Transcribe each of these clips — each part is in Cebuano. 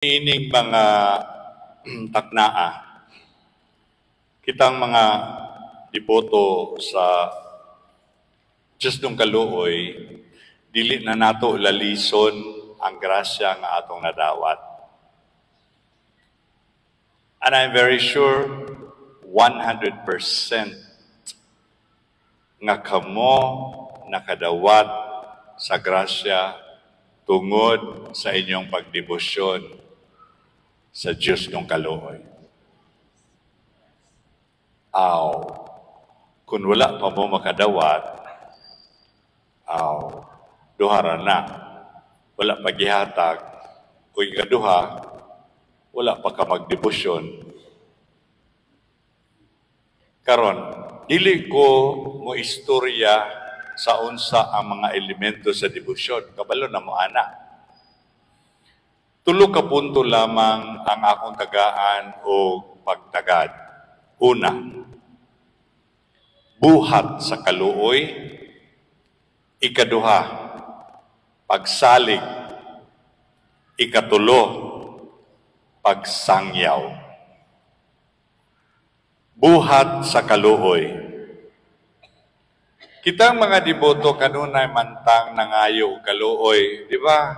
Ining mga taknaa, kitang mga deboto sa Diyos ng kaluoy, dili na nato lalison ang grasya nga atong nadawat. And I'm very sure 100% nga kamo nakadawat sa grasya tungod sa inyong pagdebosyon sa Diyos ng kaluoy. Aw, kung wala pa mo makadawat, aw, duha ra na. Wala pa gihatag, o ikaduha, wala pa ka magdebosyon. Karon, dili ko mo istorya sa unsa ang mga elemento sa debosyon. Kabalo na mo ana. Tulo ka punto lamang ang akong tagaan o pagtagad. Una, buhat sa kaluoy. Ikaduha, pagsalig. Ikatulo, pagsangyaw. Buhat sa kaluoy. Kitang mga deboto kanunay mantang nangayo og kaluoy, di ba?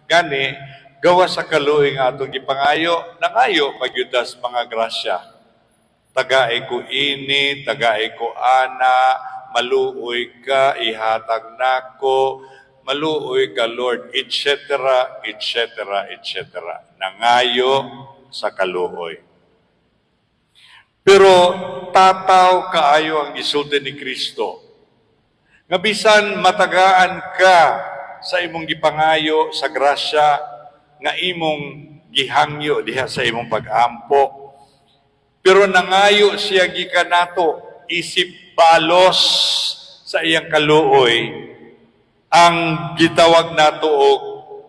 Gani, gawa sa kaluoy nga atong gipangayo, nangayo pagyudas mga grasya. Tagae ko ini, tagae ko ana, maluoy ka, ihatag nako, maluoy ka Lord, etc., etc., etc. Nangayo sa kaluoy. Pero tataw kaayo ang gisulti ni Kristo. Nga bisan matagaan ka sa imong gipangayo sa grasya nga imong gihangyo diha sa imong pag-ampo. Pero nangayo siya gikan nato isip balos sa iyang kaluoy ang gitawag nato og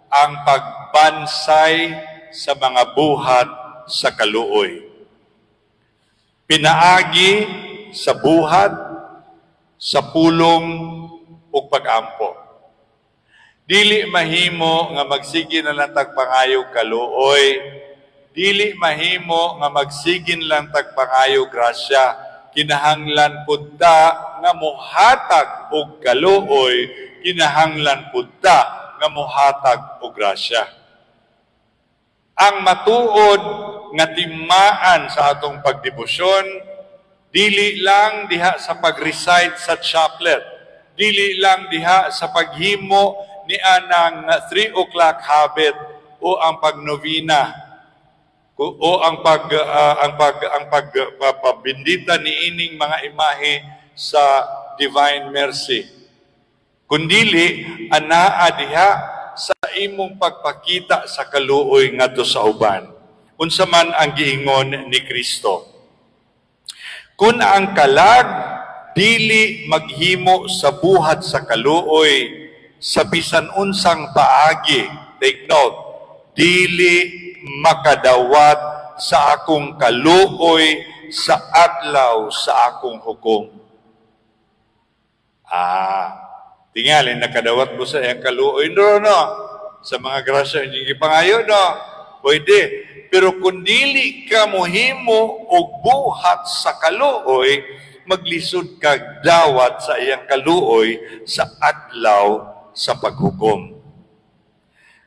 ang pagbansay sa mga buhat sa kaluoy. Pinaagi sa buhat, sa pulong ug pag-ampo. Dili mahimo nga magsige na lang tag pangayo kaluoy. Dili mahimo nga magsigin lang tag pangayo grasya. Kinahanglan pud ta nga mohatag og kaluoy, kinahanglan pud ta nga mohatag og grasya. Ang matuod nga timaan sa atong pagdebosyon, dili lang diha sa pag-recite sa chaplet, dili lang diha sa paghimo ni anang 3 o'clock habit o ang pagnovena o ang pag pabindita ni ining mga imahe sa Divine Mercy. Kundili anaa diha sa imong pagpakita sa kaluoy ngadto sa uban. Unsa man ang giingon ni Kristo? Kung ang kalag dili maghimo sa buhat sa kaluoy sa bisan unsang paagi, take note, dili makadawat sa akong kaluoy sa adlaw sa akong hukom. Tingali nakadawat mo sa iyang kaluoy, no, no. Sa mga grasya inyong gipangayo, no. Pwede. Pero kung dili ka mohimo og buhat sa kaluoy, maglisod kag dawat sa iyang kaluoy sa adlaw sa paghukom.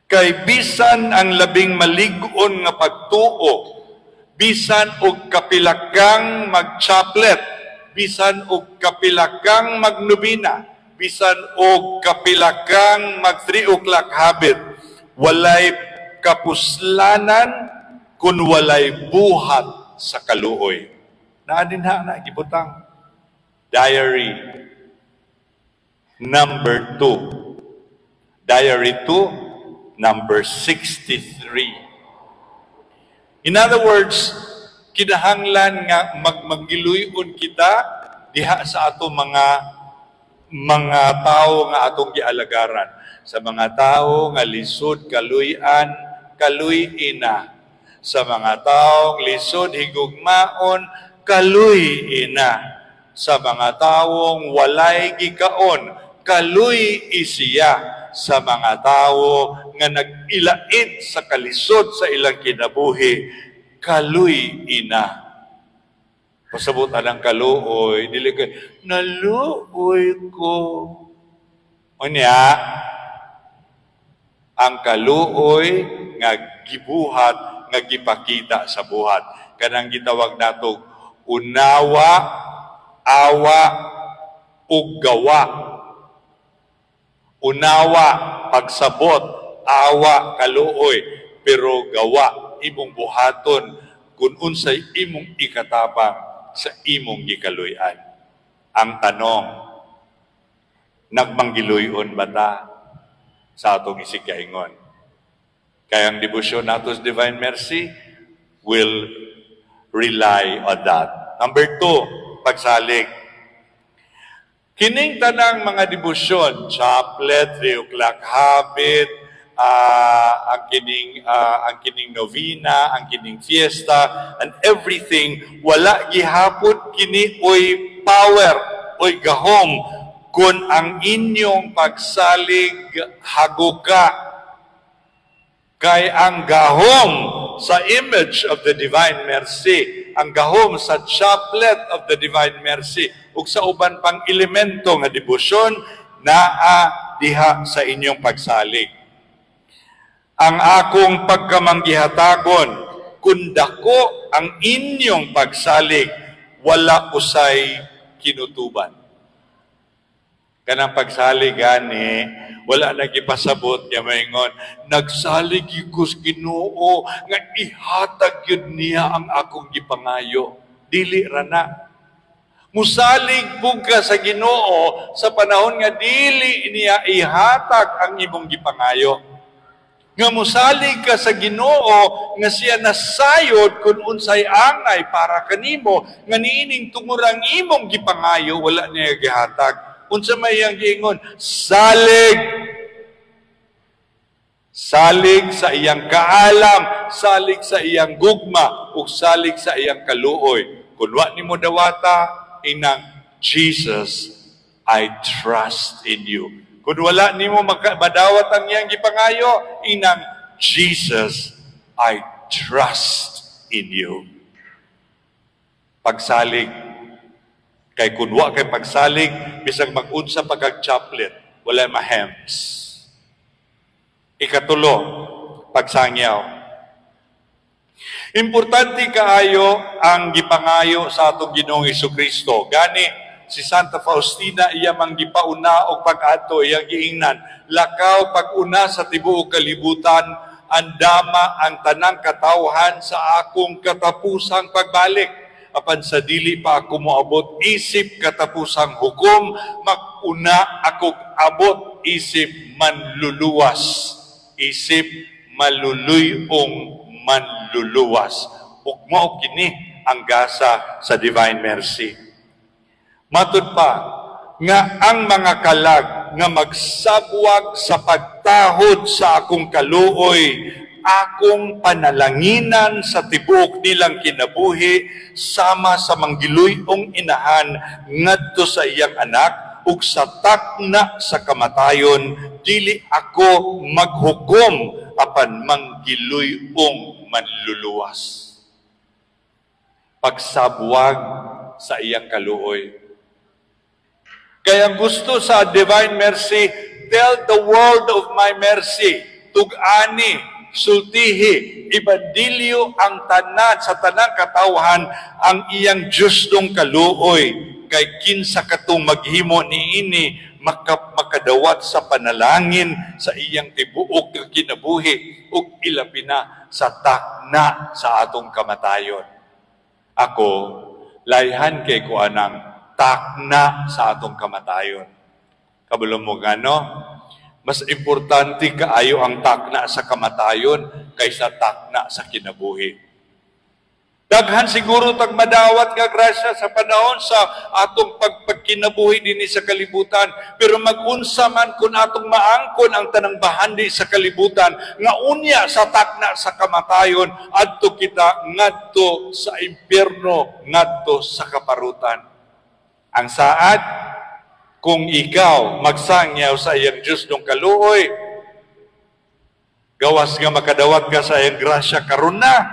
Kay bisan ang labing malig-on nga pagtuo, bisan og kapilakang magchaplet, bisan og kapilakang magnobina, bisan og kapilakang mag 3 o'clock habit, walay kapuslanan kung walay buhat sa kaluoy. Naa dinha na gibutang diary number 2. Diary 2, number 63. In other words, kinahanglan nga magmanggiluyon kita diha sa ato mga tao nga atong gialagaran. Sa mga tao nga lisod kaluy-an, kaluy-ina. Sa mga taong lisod higugmaon, kaluy-ina. Sa mga taong walay gikaon, kaluy-i siya. sa mga tawo nga nag-ilait sa kalisod sa ilang kinabuhi, kaluy ina. Pasabot ang kaluoy, dili kay naluoy ko. Unya, ang kaluoy nga gibuhat, nga gipakita sa buhat. Kanang gitawag nato unawa, awa, ug gawa. Unawa, pagsabot, awa, kaluoy, pero gawa, imong buhaton kung unsay imong ikatabang sa imong gikaluy-an. Ang tanong, nagmanggiluyon ba ta sa atong isigkaingon? Kaya ang debosyon nato sa Divine Mercy will rely on that. Number two, pagsalig. Kining tanang mga debosyon, chaplet, 3 o'clock habit, ang kining novena, ang kining fiesta, and everything, wala gihapon kini oy power, oy gahom, kung ang inyong pagsalig haguka. Kay ang gahom sa image of the Divine Mercy, ang gahom sa chaplet of the Divine Mercy, ug sa uban pang elemento nga debosyon, naa diha sa inyong pagsalig. Ang akong pagkamanggihatagon, kung dako ang inyong pagsalig, wala usay kinutuban. Kanang pagsalig gani, wala nagipasabot nga maingon, nagsalig ko sa Ginoo nga ihatag yun niya ang akong gipangayo. Dili ra na. Musalig pug ka sa Ginoo sa panahon nga dili niya ihatag ang imong gipangayo. Nga musalig ka sa Ginoo nga siya nasayod kung unsay angay para kanimo nga niining tungurang imong gipangayo wala niya gihatag. Unsa may iyang giingon? Salig! Salig sa iyang kaalam, salig sa iyang gugma, ug salig sa iyang kaluoy. Kung wa nimo dawata, inang Jesus, I trust in you. Kung wala nimo madawat ang iyang gipangayo, inang Jesus, I trust in you. Pagsalig. Kay kun wa kay pagsalig, bisag mag-unsa pa kag chaplet, wala mahems. Ikatulo, pagsangyaw. Importante kaayo ang gipangayo sa atong Ginoong Kristo. Gani si Santa Faustina, iya mang gipauna og pag-adto, iyang giingnan, lakaw pag-una sa tibuok kalibutan, andama ang tanang katawhan sa akong katapusang pagbalik. Apan sa dili pa ako moabot isip katapusang hukom, mag-una akong abot isip manluluwas, isip maluluyong manluluwas. Ug mao kini ang gasa sa Divine Mercy. Matud pa nga ang mga kalag nga magsabwag sa pagtahod sa akong kaluoy, akong panalanginan sa tibuok nilang kinabuhi sama sa manggiluyong inahan ngadto sa iyang anak ug sa takna sa kamatayon, dili ako maghukom apan manggiluyong manluluwas. Pagsabwag sa iyang kaluoy. Kaya gusto sa Divine Mercy, tell the world of my mercy, tug-ani, sultihi, ibandilyo ang tanan sa tanang katawhan ang iyang Diyosdong kaluoy, kay kinsa katong maghimo niini makadawat sa panalangin sa iyang tibuok nga kinabuhi ug ilabi na sa takna sa atong kamatayon. Ako, layhan kay ko anang takna sa atong kamatayon. Kabalo mo gano? Mas importante kaayo ang takna sa kamatayon kaysa takna sa kinabuhi. Daghan siguro tag madawat nga grasya sa panahon sa atong pagpagkinabuhi dinhi sa kalibutan, pero mag-unsa man kung atong maangkon ang tanang bahandi sa kalibutan nga unya sa takna sa kamatayon, adto kita ngadto sa impyerno, ngadto sa kaparutan. Ang saad, Kung ikaw magsangyaw sa iyang Diyos ng kaluoy, gawas nga makadawat ka sa iyang grasya karon na,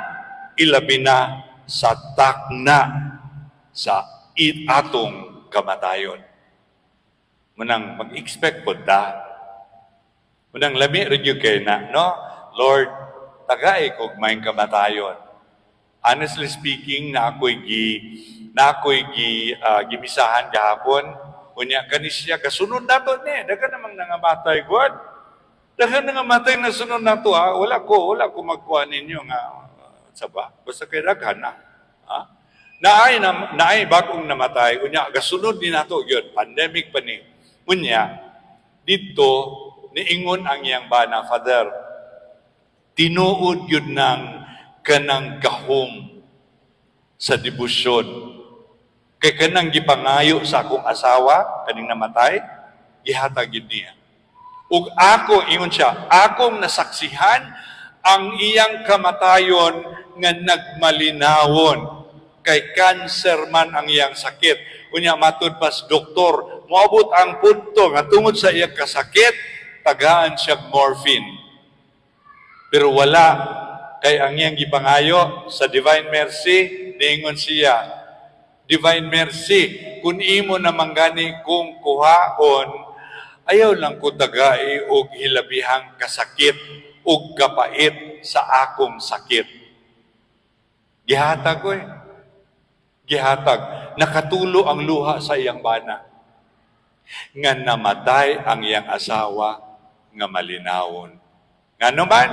ilabi na sa takna sa atong kamatayon. Munang mag-expect po ta. Munang lami rin yung kay na, no? Lord, tagay kog may kamatayon. Honestly speaking, na ako'y gimisahan gahapon. Unya kani siya kasunod nato ni, daghan namang nangamatay god. Daghan nangamatay na sunod nato ha. Wala ko magkuha ninyo nga sa ba. Basta kay daghan na. Ha? Naay bagong namatay, unya kasunod ni nato gyud, pandemic pa ni. Unya dito niingon ang iyang bana, "Father, tinuod yun ng kanang gahom sa debosyon. Kay kanang gipangayo sa akong asawa, kaning namatay, gihatag yun niya. Ug ako," ingon siya, "akong nasaksihan ang iyang kamatayon nga nagmalinawon kay cancer man ang iyang sakit. Unya matud pas doktor, moabot ang punto nga tungod sa iyang kasakit, tagaan siya morphine. Pero wala, kay ang iyang gipangayo sa Divine Mercy, niingon siya, 'Divine Mercy, kung imo naman gani kung kuhaon, ayaw lang ko tagai og hilabihang kasakit og kapait sa akong sakit.' Gihatag ko eh. Gihatag. Nakatulo ang luha sa iyang bana. Nga namatay ang iyang asawa nga malinawon. Nga naman,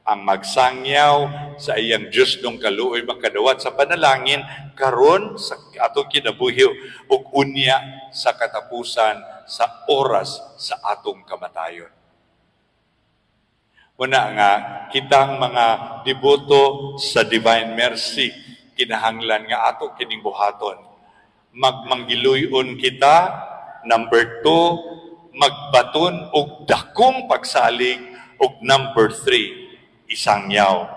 ang magsangyaw sa iyang Diyos ng kaluoy makadawat sa panalangin karon sa atong kinabuhi ug unya sa katapusan sa oras sa atong kamatayon." Una nga, kitang mga deboto sa Divine Mercy, kinahanglan nga ato kining buhaton. Magmanggiluyon kita, number 2, magbaton og dakong pagsalig, ug number 3, isangyaw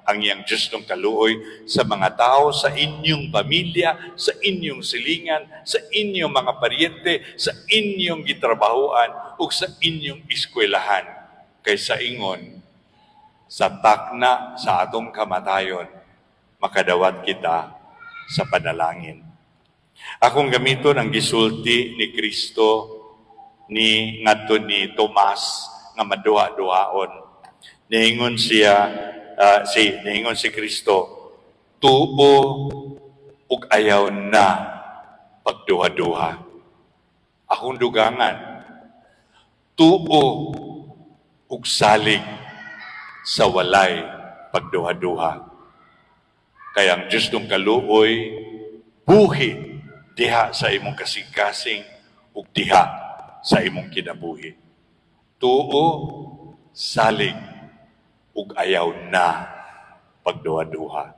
ang iyang Diyos ng kaluoy sa mga tao, sa inyong pamilya, sa inyong silingan, sa inyong mga paryente, sa inyong gitrabahuan, ug sa inyong eskwelahan. Kay sa ingon, sa takna sa atong kamatayon, makadawat kita sa panalangin. Akong gamiton ang gisulti ni Kristo ni ngadto ni Tomas nga maduha-duhaon. Niingon si Kristo, "Tuo ug ayaw na pagduha-duha." Akong dugangan, tuo ug salig sa walay pagduha-duha. Kaya ang Diyos ng kaluoy, buhi diha sa imong kasing-kasing ug diha sa imong kinabuhi. Tuo, salig, ug ayaw na pagduha-duha.